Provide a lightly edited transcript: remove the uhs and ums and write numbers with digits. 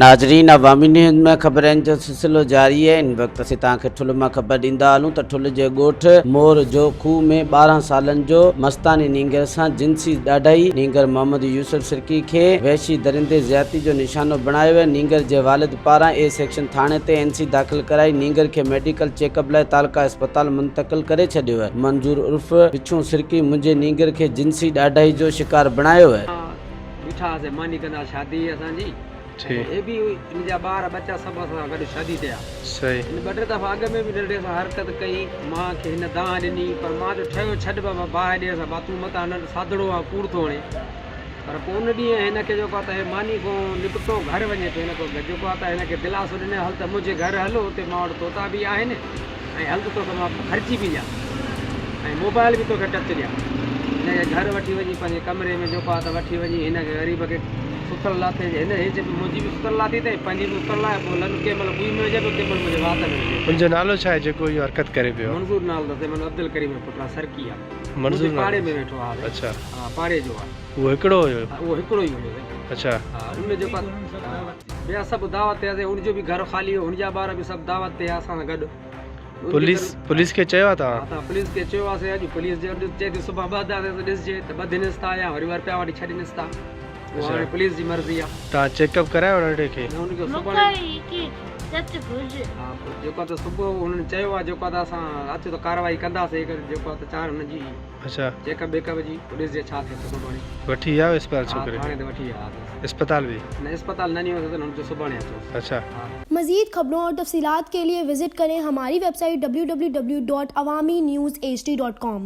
ناظرين عوامي نيوز ۾ خبرن جو سلسلو جاري آهي ان وقت اسين توهان کي ٺل مان خبر ڏيندا هلون ته ٺل جي ڳوٺ مور جو کوهه ۾ 12 سالن جو مستاني نينگر سان جنسي ڏاڍائي نينگر محمد يوسف سرڪي کي وحشي درندي زيادتي جو نشانو بڻايو ويو نينگر جي والد پاران اي سيڪشن ٿاڻي تي اين سي داخل ڪرائي نينگر کي ميڊيڪل چيڪ اپ لاء تعلقه اسپتال منتقل ڪري ڇڏيو منظور عرف پڇون سرڪي منهنجي نينگر کي جنسي ڏاڍائي جو شڪار بڻايو. بيٺا هئاسين ماني ڪندا شادي هئي اسان جي ۽ هي به هن جا ٻار ٻچا سڀ اسان سان گڏ شادي تي آ. هن ٻه ٽي دفعا اڳ ۾ به ننڍڙي سان حرڪت ڪئي مان کي هن دانهن ڏني پر مان چيو ٺهيو ڇڏ بابا باهه ڏي اسان با تون متان ننڍ سادڙو آن ڪوڙ ٿو هڻين پر پوء ان ڏينهن هن کي جيڪو آ ته هي ماني کان نڪتو گهر وڃي پيو هن کي جيڪو آ ته هن کي دلاسو ڏني هل ته منهنجي گهر هل اتي مان وٽ طوطا به آهن ۽ هل ته توکي مان خرچي به ڏيان ۽ موبائل به توکي ٽچ ڏيان. هن کي گهر وٺي وڃي پنهنجي ڪمري ۾ جيڪو آ ته وٺي وڃي هن کي غريب کي ستل لاٿي هن هي چئي پيو منهنجي به ستل لاٿي اٿئي پنهنجي به ستل لاهي پوء لن ڪنهن مهل ٻوئي ۾ وجهي پيو ڪنهن مهل منهنجي وات ۾ وجهي پيو. ان جو نالو ڇا آهي جيڪو اهو حرڪت ڪري پيو؟ منظور نالو اٿس معنيٰ عبدالڪريم جو پٽ آ سرڪي آ. منظور منهنجي نالو پاڙي ۾ ويٺو آ سائين. اڇا. ها پاڙي جو آ. اهو هڪڙو هيو؟ ها اهو هڪڙو ئي هيو سائين. اڇا. ها ان جيڪو آ ٻيا سڀ دعوت تي هيا ان جو به گهر خالي هو هن جا ٻار به سڀ دعوت تي هيا اسان سان گڏ. پوليس پوليس کي چيو آ توهان؟ ها ته پوليس کي چيو آ سي اڄ پوليس جي چئي ٿي صبح ٻڌنداسين ته ڏسجي ته ٻڌنس ٿا يا وري ورپيا وٺي ڇڏينس ٿا اهو هاڻي پوليس جي مرضي آ. توهان چيڪ اپ ڪرايو ننڍڙي کي؟ نه ان کي سڀاڻي ها جيڪو ته صبح هنن چيو آ جيڪو ته اسان اچو ته ڪارروائي ڪنداسين جيڪو ته چار هن جي اڇا. چيڪ اپ بيڪ اپ جي پوء ڏسجي ڇا ٿئي ٿو سڀاڻي. وٺي ويا هيو اسپتال ڇوڪري کي؟ ها ٿاڻي تي وٺي ويا هئاسين. اسپتال به؟ نه اسپتال نه نيو هوس هنن چيو سڀاڻي اچوس. اڇا. ها. مزيد خبرون اور تفصيلات ڪي ليي وزٽ ڪرين هماري ويب سائيٽ www.awamiNewsHD.com.